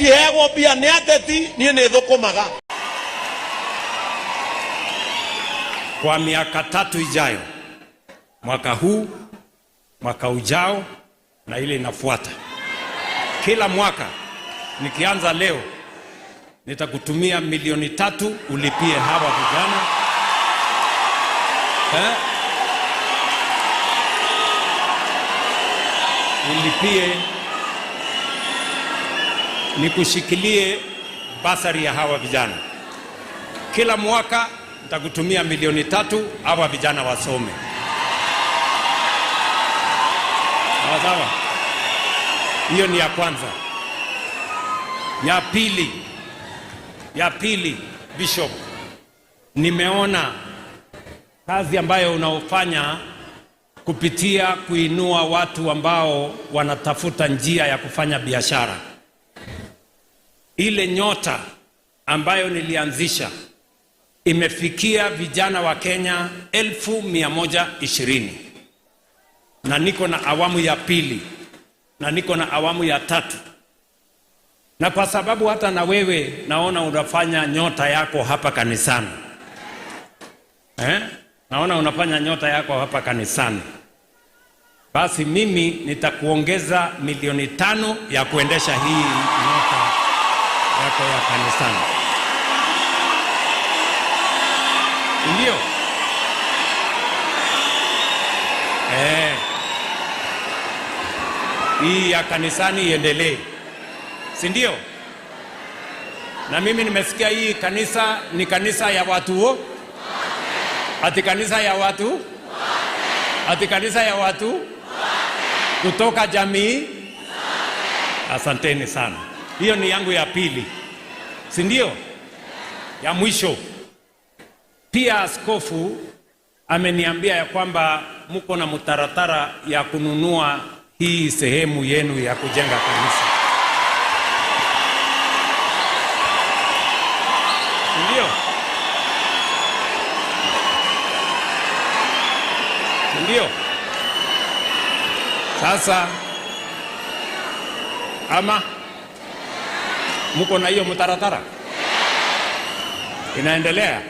Ndiheagwo mbia nĩ ateti, niĩ nĩ thũkũmaga. Kwa miaka 3 ijayo, mwaka huu, mwaka ujao na ile inafuata, kila mwaka nikianza leo nitakutumia milioni 3 ulipie hawa vijana. Ulipie, nikushikilie basari ya hawa vijana. Kila mwaka nitakutumia milioni 3 hawa vijana wasome. Sawa sawa? Hiyo ni ya kwanza. Ya pili, Bishop, nimeona kazi ambayo unaofanya kupitia kuinua watu ambao wanatafuta njia ya kufanya biashara. Ile nyota ambayo nilianzisha imefikia vijana wa Kenya elfu mia moja ishirini. Na niko na awamu ya pili, na niko na awamu ya 3. Na kwa sababu hata na wewe naona unafanya nyota yako hapa kanisani. Naona unafanya nyota yako hapa kanisani. Basi mimi nitakuongeza milioni 5 ya kuendesha hii nyota yako ya kanisani. Ndio? Hii ya kanisani iendelee. Si ndio? Na mimi nimesikia hii kanisa ni kanisa ya watu wo? Ati kanisa ya watu? Ati kanisa ya watu? Kutoka jamii? Asanteni sana. Hiyo ni yangu ya pili. Si ndio? Ya mwisho. Pia askofu ameniambia ya kwamba mko na mtaratara ya kununua hii sehemu yenu ya kujenga kanisa. Ndio? Ndio? Sasa ama mko na hiyo mtaratara? Inaendelea?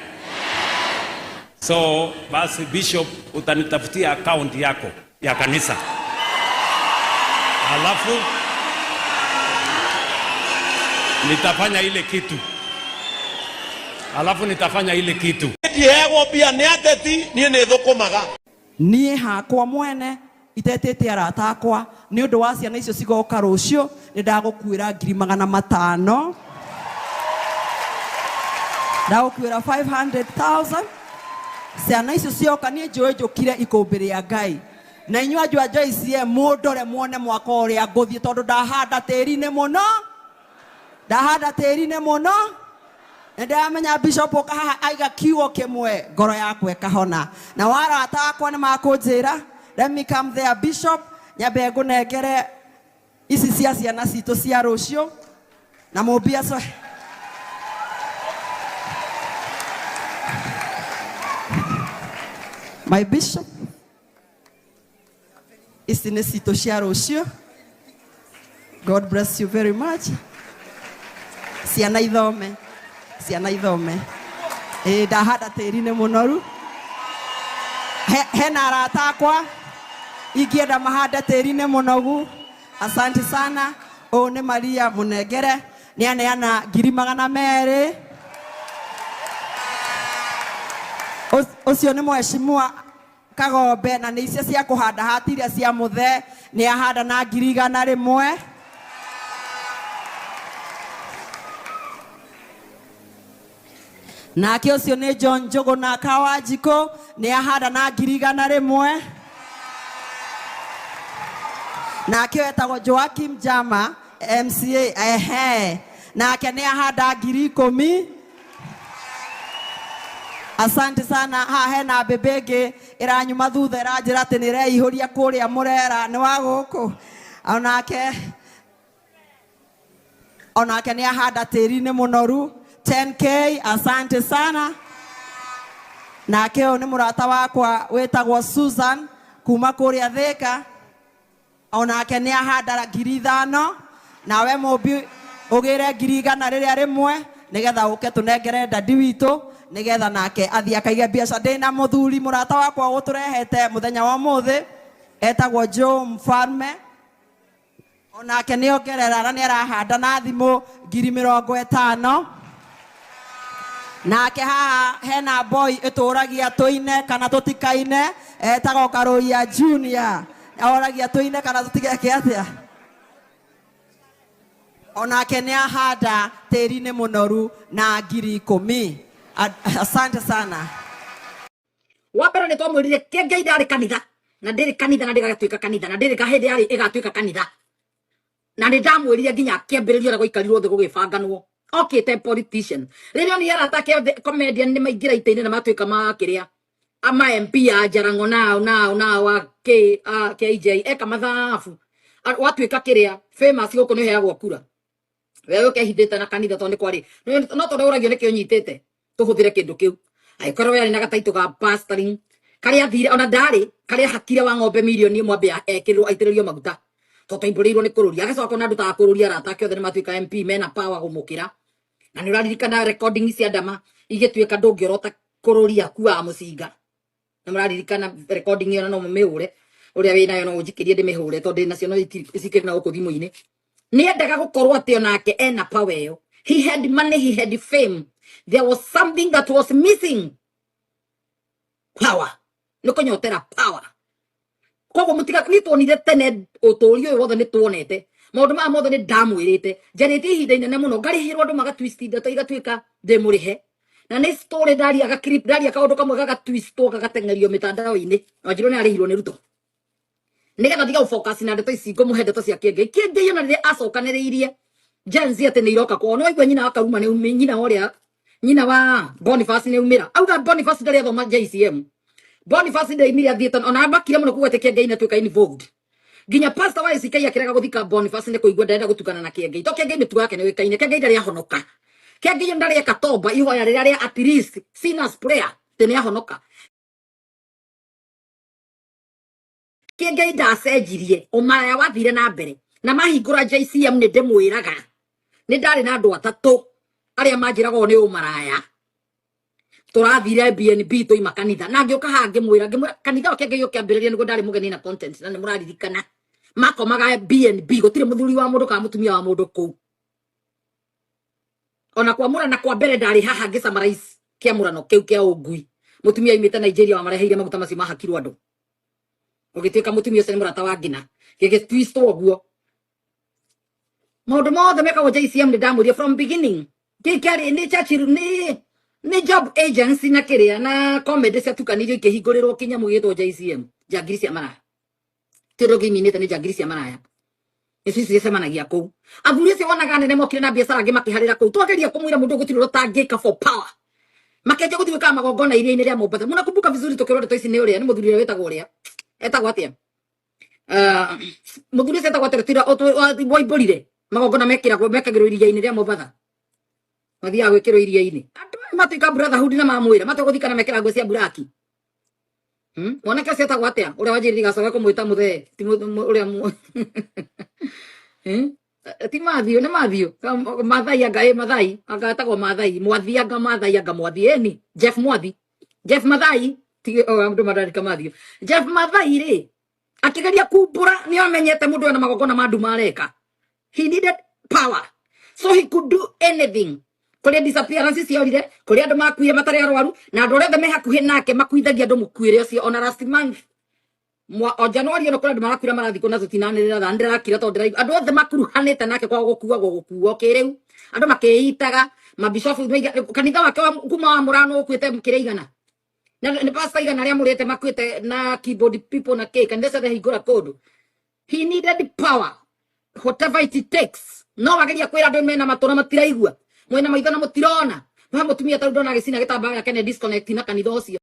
So basi Bishop, utanitafutia account yako ya kanisa. Alafu nitafanya ile kitu. Alafu nitafanya ile kitu. Ndiheagwo mbia nĩ ateti, niĩ nĩ thũkũmaga. Niĩ hakwa mwene itetĩte arata akwa nĩ ũndũ wa ciana icio cigoka rũciũ, nĩ ndagũkuĩra ngiri magana matano. Ndagũkuĩra 500,000. Ciana icio cioka niĩ njũĩ njũkire ikũmbĩ rĩa Ngai. Na inyuĩ anjũ a Joyce mũndore muone mwaka ũrĩa ngũthiĩ, tondũ ndahanda tĩri-inĩ mũno. Ndahanda tĩri-inĩ mũno. Na ndĩramenya Bishop ũka haha aiga kiugo kĩmwe, ngoro yakwa ĩkahona. Na warata akwa nĩ makũnjĩra, let me come there Bishop, nyambe ngũnengere ici cia ciana citũ cia rũciũ. Na mũmbiaco. My Bishop, ici nĩ citũ cia rũciũ. God bless you very much. Ciana ithome, ciana ithome. Ndahanda tĩri-inĩ mũnoru. Hena arata akwa ingĩenda mahande tĩri-inĩ mũnogu. Asante sana. Ũyũ nĩ Maria Mũnengere, nĩaneana ngiri magana merĩ. Ũcio nĩ mheshimiwa Kagombe, na nĩ icio cia kũhanda hati iria cia mũthee, nĩ ahanda na ngiri igana rĩmwe. Nake ũcio nĩ John Njũgũna Kawanjikũ, nĩ ahanda na ngiri igana rĩmwe. Nake wetagwo Joakim Jama, MCA, ehe. Nake nĩ ahanda ngiri ikũmi. Asante sana. Haha hena mbembe ĩngĩ ĩranyuma thutha ĩranjĩra atĩ nĩ ĩreihũria kũrĩa Mũrera, nĩ wa gũkũ. Onake nĩ ahanda tĩri-inĩ mũnoru 10K. Asante sana. Nake ũyũ nĩ mũrata wakwa wĩtagwo Susan kuma kũrĩa Thĩka, onake nĩ ahanda ngiri ithano. Nawe mũmbi Ũgĩre 100,000 rĩrĩa rĩmwe nĩgetha ũke tũnengere dadi witũ nĩgetha nake athiĩ akaige biacara. Ndĩna mũthuri mũrata wakwa ũtũrehete mũthenya wa ũmũthĩ, etagwo Joe Mfalme, onake nĩ ongerera na nĩ arahanda na thimũ 50,000. Nake haha hena boy ĩtũragia tũine kana tũtikaine, etagwo Karũia Junior, oragia tũine kana tũtigeke atĩa. Onake nĩ ahanda tĩri-inĩ mũnoru na 10,000. Asante sana. Wa mbere nĩ twamwĩrire Kĩengei ndarĩ kanitha na ndĩrĩ kanitha na ndĩgatuĩka kanitha na ndĩrĩ hĩndĩ yarĩ ĩgatuĩka kanitha, na nĩ ndamwĩrire nginya akĩambĩrĩria ũrĩa gwaikarirwo thĩ gũgĩbanganwo okĩte politician. Rĩrĩa onire arata ake othe comedian nĩ maingĩra itĩ-inĩ na matuĩka ma kĩrĩa ama MP a Jarango nao nao nao a K a KJ eka mathabu, watuĩka kĩrĩa famous gũkũ nĩ ũheagwo kura, we ũkehithĩte na kanitha tondũ nĩ kwarĩ no tondũ ũragio nĩkĩ ũnyitĩte tũhũthĩre kĩndũ kĩu. Angĩkorwo we arĩ na gataitũ ga pastoring karĩa athire ona ndarĩ karĩa hakire wa ng'ombe 1,000,000 ambe ekĩrĩrwo aitĩrĩrio maguta tondũ taimbũrĩirwo nĩ kũrũria, agacoka ona andũ ta kũrũria arata ake othe nĩ matuĩka MP mena power gũmũkĩra. Na nĩ ũraririkana recording cia Ndama igĩtuĩka ndũngĩorota kũrũria kuaga mũcinga, na mũraririkana recording ĩyo, na no mũmĩhũre ũrĩa wĩnayo no ũnjikĩrie ndĩmĩhũre tondũ ndĩnacio no cikĩrĩ na gũkũ thimũ-inĩ. Nĩ endaga gũkorwo atĩ onake ena power ĩyo. He had money, he had fame, there was something that was missing, power. Nĩ kũnyotera power. Koguo mũtiga nĩ tuonire tene ũtũri ũyũ wothe, nĩ tuonete maũndũ maya mothe, nĩ ndamwĩrĩte njarĩtie ihinda inene mũno ngarĩhĩrwo andũ magatwist ndeto igatuĩka ndĩmũrĩhe, na nĩ story ndaria ga clip ndaria kaũndũ kamwe gagatwistwo gagateng'erio mĩtandao-inĩ. Wanjirwo nĩ arĩhirwo nĩ Ruto nigetha ndiga gũfocus na ndeto ici, ngũmũhe ndeto cia Kĩengei. Kĩengei ona rĩrĩa acokanĩrĩirie Gen Z atĩ nĩ iroka kwao, no waigua nyina wa Karuma nĩ nyina wa ũrĩa nyina wa Boniface nĩ aumĩra auga Boniface ndarĩ athoma JCM, Boniface ndaimire athiĩte ona makire mũno kuga atĩ Kĩengei nĩ atuĩka involved. Nginya pastor wa ACK akĩrega gũthika Boniface nĩ kũigua ndarenda gũtukana na Kĩengei to Kĩengei mĩtugo yake nĩ ũĩkaine. Kĩengei ndarĩ ahonoka, Kĩengei ndarĩ eka toba ihoya rĩrĩa rĩa at least sinners prayer atĩ nĩ ahonoka. Kĩengei ndacenjirie ũmaraya wathire na mbere na mahingũra JCM. Nĩ ndĩmwĩraga nĩ ndarĩ na andũ atatũ arĩa manjĩraga ũũ nĩ ũmaraya. Tũrathire BNB tũima kanitha na ngĩũka haha ngĩmwĩra kanitha wa Kĩengei ũkĩambĩrĩria nĩguo ndarĩ mũgeni na content, na nĩ mũraririkana makomaga BNB, gũtirĩ mũthuri wa mũndũ kana mũtumia wa mũndũ kũu. Ona kwamũrana kwa mbere ndarĩ haha ngĩ summarize kĩamũrano kĩu kĩa ũngui. Mũtumia aimĩte Nigeria wamareheire maguta macio mahakirwo andũ, ũgĩtuĩka mũtumia ũcio nĩ mũrata wa ngina, gĩgĩtwistwo ũguo. Maũndũ mothe mekagwo JCM nĩ ndamwĩrire from beginning kĩ kĩarĩ nĩ Churchill nĩ job agency na kĩrĩa na comedy ciatukanirio ikĩhingũrĩrwo kĩnyamũ gĩtwo JCM. Njangiri cia maraya ti ũndũ ũngĩ iminĩte, nĩ njangiri cia maraya ici cicemanagia kũu. Athuri acio wonaga nene mokire na biacara angĩ makĩharĩra kũu. Twageria kũmwĩra mũndũ gũtirĩ ũndũ ũtangĩka for power, makenja gũthiĩ gwĩkaga magongona iria-inĩ rĩa Mombasa. Mũnakumbuka vizuri tũkĩrwo ndeto ici nĩ ũrĩa nĩ mũthuri ũrĩa wĩtagwo ũrĩa etagwo atĩa, mũthuri ũcio etagwo atĩa tira waimbũrire magongona mekĩragwo mekagĩrwo iria-inĩ rĩa Mombasa, mathiaga gwĩkĩrwo iria-inĩ. Andũ aya matuĩka brotherhood na mamwĩra mategũthiĩ kana mekĩra nguo cia buraki. Mwanake ũcio etagwo atĩa ũrĩa wanjĩrire ndigacoke kũmwĩta mũthee ti ũrĩa Ti Mathiũ, nĩ Mathiũ Mathai, anga ĩ Mathai, anga etagwo Mathai Mwathi, anga Mathai, anga Mwathi ĩni Jeff Mwathi, Jeff Mathai ti andũ madarika Mathiũ. Jeff Mathai rĩ akĩgeria kumbũra nĩ amenyete mũndũ ena magongona ma nduma areka. He needed power so he could do anything. Kũrĩa disappearance ciorire, kũrĩa andũ makuire matarĩ arwaru na andũ arĩa othe me hakuhĩ nake makuithagia andũ mũkuĩre ũcio. Ona last month mwa o January ĩno kũrĩ andũ marakuire marathikwo na tũtinanĩrĩra tha ndĩrakira tondũ ndĩraigua andũ othe makuruhanĩte nake kwaga gũkuagwo gũkuo kĩrĩu andũ makĩitaga mabishofu kanitha wake wa kuma wa mũrano ũkuĩte kĩrĩa igana na nĩ pastor igana arĩa mũrĩte makuĩte na keyboard people na kĩ kanitha ciothe hingũra kũndũ. He needed power whatever it takes. No wageria kwĩra andũ mena matũ na matiraigua, mwena maitho na mũtirona. He mũtumia tarĩu ndona agĩcina gĩtambaya gĩake nĩ disconnect na kanitha ũcio.